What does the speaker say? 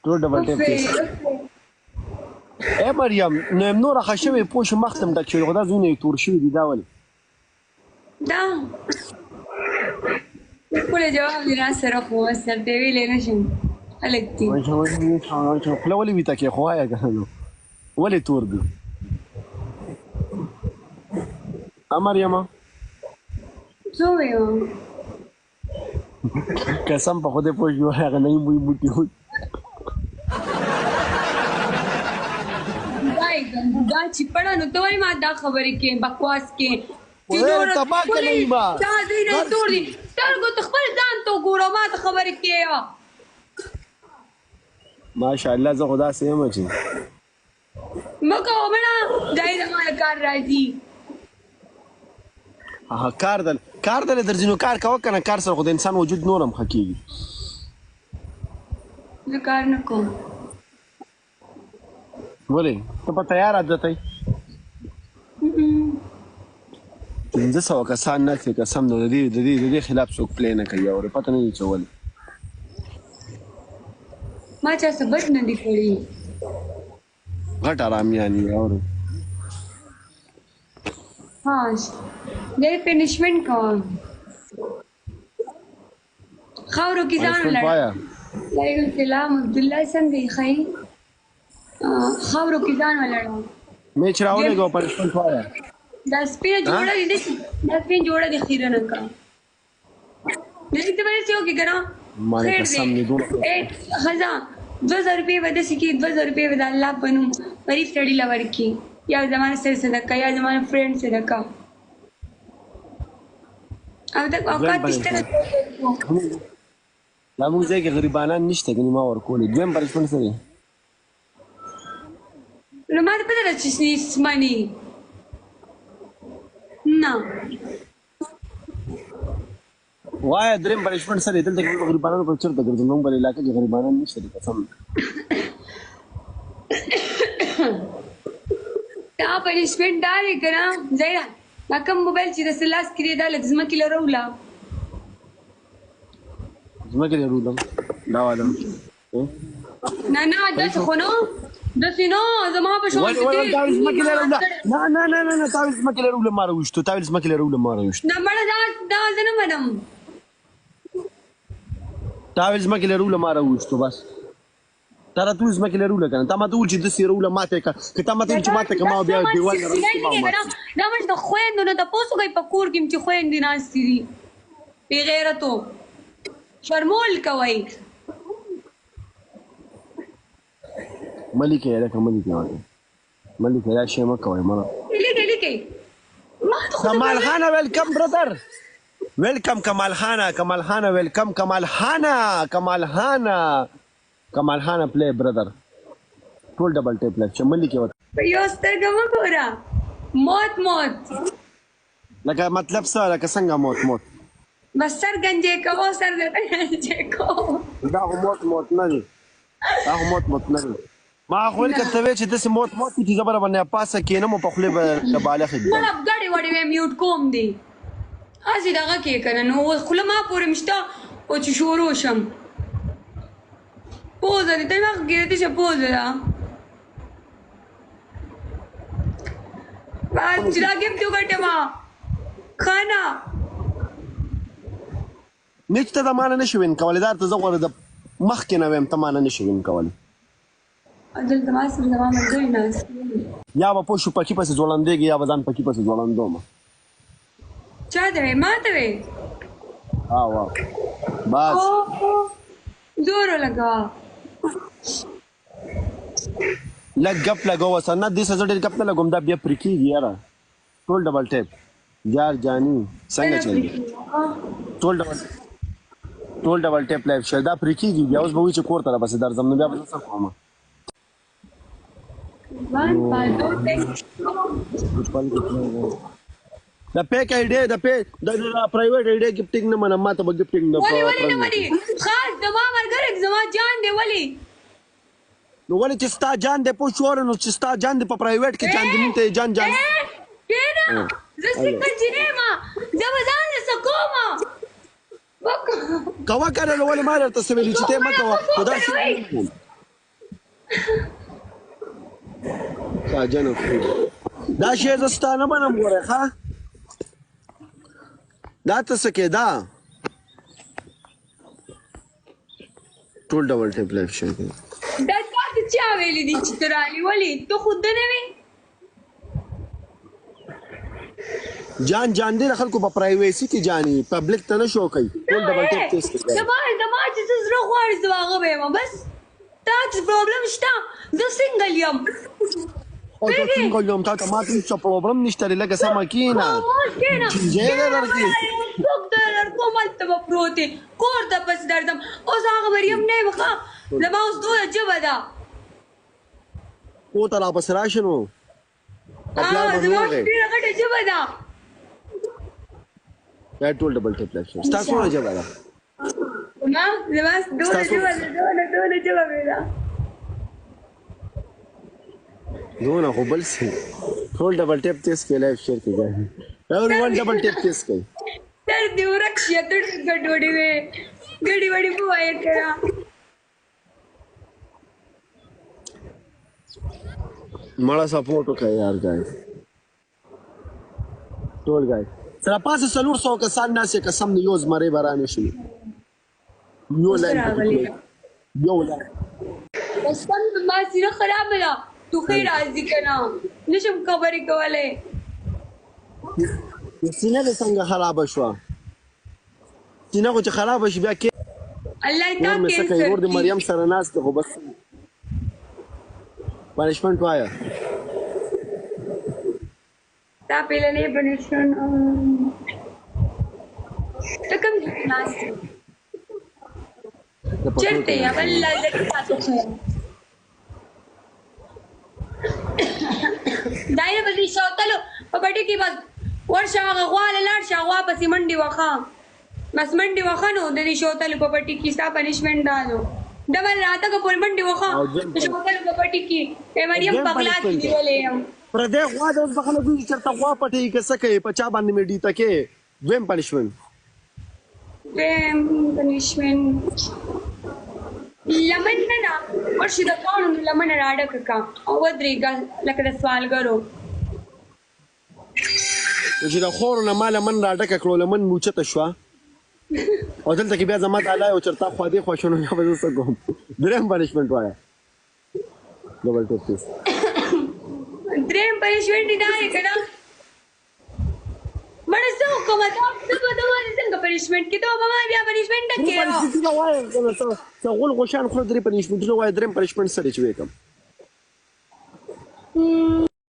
ټول ډبل ټیپ کیس. اے مریم نو ام نور ښه شوی پوه شو مخ ته ډک شوی خو دا ځونه یې تور شوي دي دا ولې؟ دا ښکلی جواب دې را سره خو بس درته ویلی نه شم خلک دي. خوله ولې ویته کې خو وایه که نه نو ولې تور دي؟ مریمه څه ویم؟ قسم په خدای پوه شو هغه نه وي موټي وي. دا چې پړه نو ته ولې ما دا خبرې کې بکواس کې چې ویل نور تباه که ولې نعیمه. دا ځای نه تور دي سترګو ته خپل ځان ته وګوره ما ته خبرې کې. ماشاءالله زه خو داسې یم چې مه کوه مړه دا یې زما د کار راځي. ها کار دل کار دل درځي نو کار کوه کنه کار سره خو د انسان وجود نور هم ښه کیږي. زه کار نه کوم. ولې ته په تیار عادت یې؟ 500 کسان نه چې قسم د دې د دې د دې خلاف څوک پلی نه کوي او پته نه دی چې ولې. ما چا څه بد نه دي کړي. غټ ارامیان یې اورو. ها ډېر پنشمنټ کوه. خاورو کې ځان پنشمنټ ولاړ. وایا. وعلیکم سلام عبدالله څنګه یې ښه یې؟ خاورو کې ځان ولاړ. مې چې راولېږه پنشمنټ وایا. دا سپینه جوړه دې دا سپینه جوړه دې خیرنه کړه. داسې ته به داسې وکړې که نه مالې خیر قسم دی دې دومره ای ښځه 2000 روپۍ به داسې کړي 2000 روپۍ به د الله په نوم غریب سړي له ورکړي یا زما سره صدقه یا زما فرینډ صدقه او د دویم اوقات نشته پنشمنټ دا موږ ځای کې غریبانان نشته کني ما ورکولې. دویم پنشمنټ څه دی؟ نو ما ته پته ده چې سمني نه وایه دریم پنشمنټ څه دی؟ دلته کې موږ غریبانانو په چېرته ګرځو؟ موږ بل علاقه کې غریبانان نشته دي قسم. دا پنشمنټ دا دی که نه زیره دا کوم موبایل چې د څه لاس کې دی دا لږ ځمکې له روله. ځمکې له رولم دا والا. نه نه داسې خو نه داسې نه زما په شان ولې ولې تا ځمکې له روله نه نه نه نه نه تا ځمکې له روله ما راویشتو تا ځمکې له روله ما راویشتو. نه مړه دا دا زه نه منم. تا ځمکې له روله ما راویشتو بس. تا راته وویل ځمکې له روله که نه تا ماته وویل چې داسې روله ماته که که تا ماته وویل چې ماته که ما بیا دیوال نه راویستو ما مات. دا مش د خویندو نه تپوس وکړئ په کور کې چې خویندې ناستې دي بې غیرتو شرمول کوئ. ملي کې لکه ملي کې وایي ملي کې دا شی مه کوئ مړه. لیکئ لیکئ ما ته خو کمال خانه ویلکم برادر ویلکم کمال خانه کمال خانه ویلکم کمال خانه کمال خانه کمال خانه پلی برادر ټول ډبل ټیپ لایف چې ملي کې وته. په یو سترګه مه ګوره موت موت. لکه مطلب څه لکه څنګه موت موت؟ بس سر ګنجې کوو سر درته ګنجې کوو. دا خو موت موت نه دی دا خو موت موت نه دی. ما خو ویل که ته وې چې داسې موت موت چې زه به راباندې پاسه کښېنم او په خولې به د بالښت ږدم. مړه ګډې وډې وې میوټ کوم دې هسې دغه کې که نه نو خوله ما پورې مشته او چې شروع شم پوزه دې ته مخ کې دې شه پوزه ده بس چې دا ګفټ وګټم خانه. نه چې ته د مانه نشې وین کولی دا ته زه غواړم د مخکې نه ویم ته مانه نشې وین کولی. دلته ما سره زما ملګري ناست دي. یا به پوه شو پکي پسې ځوړندېږي یا به ځان پکي پسې ځوړندوم. چا ته وې؟ ما ته وې؟ ها وا بس. زور ولګوه. لږ ګپ لګوه سره نه دې سره زه ډېر ګپ نه لګوم دا بیا پرې کېږي یاره. ټول ډبل ټیپ جار جانی څنګه چل دی ټول ډبل ټول ډبل ټیپ لایف شیر دا پرې کېږي بیا اوس به وایي چې کور ته راپسې درځم نو بیا به زه څه کوم. د پیک ایډي د پی د پرایویټ ایډي ګفټینګ نه منم ما ته به ګفټینګ نه ولې ولې نه مني خاص زما ملګری زما جان دی ولې نو ولې چې ستا جان دی پوه شو نو چې ستا جان دی په پرایویټ کې جان دی مونږ ته جان جان کېنه زه څنګه جنې ما زه به ځان له څه کوم کوه که نه نو ولې ما درته څه ویلي چې ته مه کوه خو داسې. ساجن دا شی زه ستا نه منم ګوره ښه دا ته څه کېدا ټول ډبل ټیپ لایف شوی دی. دا تا ته چا ویلي دي چې ته رالې ولې ته خو دنه وې؟ جان جان دې خلکو په پرایویسي کې جاني پبلک ته نه شو کوي ټول ډبل ټیپ تیز کوي. زما چې څه زړه غواړي زه هغه به یم بس. تا څه پرابلم شته؟ زه سنګل یم. او ته سنګل یم تا ته ماته هیڅ پرابلم نشته دی لږه سمه کینه کینه چینجی دی درکې. څوک در درکوم هلته به پروت یې کور ته پسې درځم. اوس هغه مریم نه یم ښه زما اوس دومره ژبه ده. کور ته راپسې راشه نو. پلار به زما ډېره غټه ژبه ده. دا ټول ډبل ټیپ لایف شو. ستا څومره ژبه ده؟ ما زما دومره ژبه ده، دومره دومره ژبه مې ده. دونه خو بل څه. ټول ډبل ټیپ تیز کې لایف شیر کې ګای. ایوری ون ډبل ټیپ تیز کې. سر دې ورک شي ته ګډوډي وې ګډي وډي مه وایه کنه. مړه سپورټ وکړه یار ګای ټول ګای سره پاسه 400 کسان ناست قسم دی یو زمری به رانه شي یو لاین پکې یو لاین قسم ما سینه خرابه ده ټوخی راځي که نه نشم خبرې کولی. سینه دې څنګه خرابه شوه؟ سینه خو چې خرابه شي بیا کې الله تا کینسر ورور د مریم سره ناست خو بس پنشمنټ وایا. تا پیلنې پنشمنټ ته کوم ځای کې ناست یې؟ چېرته یې؟ والله زه تاسو خو یم. دا یې به دې شوتلو په پټي کې بس ورشه هغه غوا له لاړ شه غوا پسې منډې وخه بس منډې وخه نو د دې شوتلو په پټي کې ستا پنشمنټ دا نو ډبل راتګه پورې منډې وخه د شوتلو په پټي کې مریم په غلا کې نیولې یم. پردی غوا ده اوس به خلک وایي چې چېرته غوا پټوي که څه کوي په چا باندې مې ډیته کې. دویم پنشمنټ. دویم پنشمنټ لمن نه نه ورشي د پاڼو نه لمنه راډکه کا او ودرېږه لکه د سوالګرو. نو چې د خورو نه ما لمن راډکه کړو لمن مې اوچته شوه او دلته کې بیا زما د الله یو چرته خوا دې خوا شو نو بیا به زه څه کوم. دریم پنشمنټ وایه. ډبل ټیپ پلیز. دریم پنشمنټ دا دی که نه مړه څه وکړم دا ته به د باندې څنګه پنشمنټ کې ته به ما بیا پنشمنټ نه درې کې پنشمنټونه وایه کنه څه غول غوشان خو درې پنشمنټونه وایه. دریم پنشمنټ سره چې وکم.